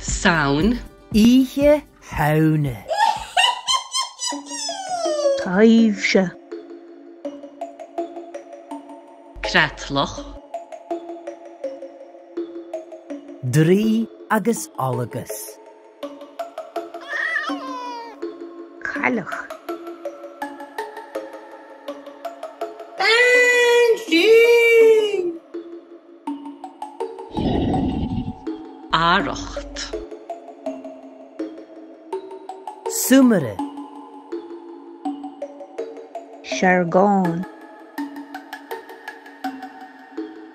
Samhain. Oíche Shamhna. Taibhse. Creatlach. Draoi agus Olgas. Cailleach. Banshee! Arracht. Súmaire. Seargán.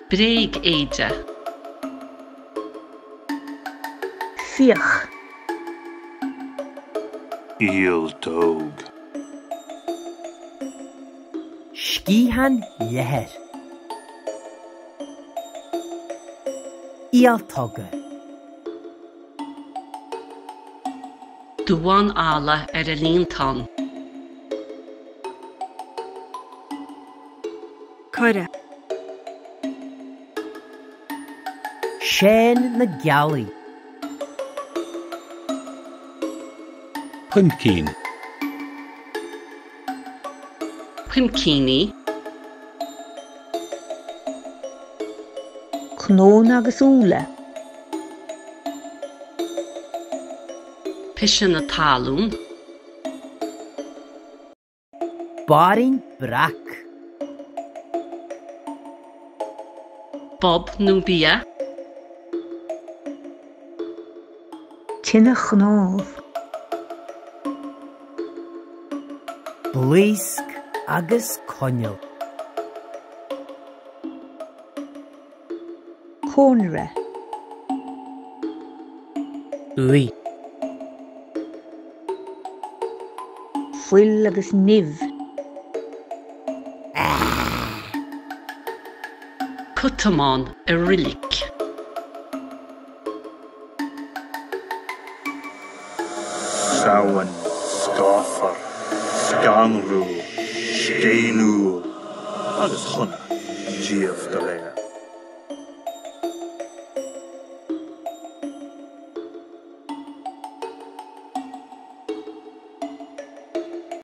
Bréag-éide. Fiach. Ialtóg. Sciathán leathair. Ialtóga. Damhán alla ar an líontán. Coire. Seán na Gealaí. Puimcín. Puimcíní. Cnónna agus úlla. Piseanna talún. Bairín breac. Bob nó bia. Tine chnámh. Blaosc agus coinneal. Cónaire. Uaigh. Fuil agus nimh. Cottamán i roilig. Samhain, scáfar, scanrúil, scéiniúil agus shona díobh go léir.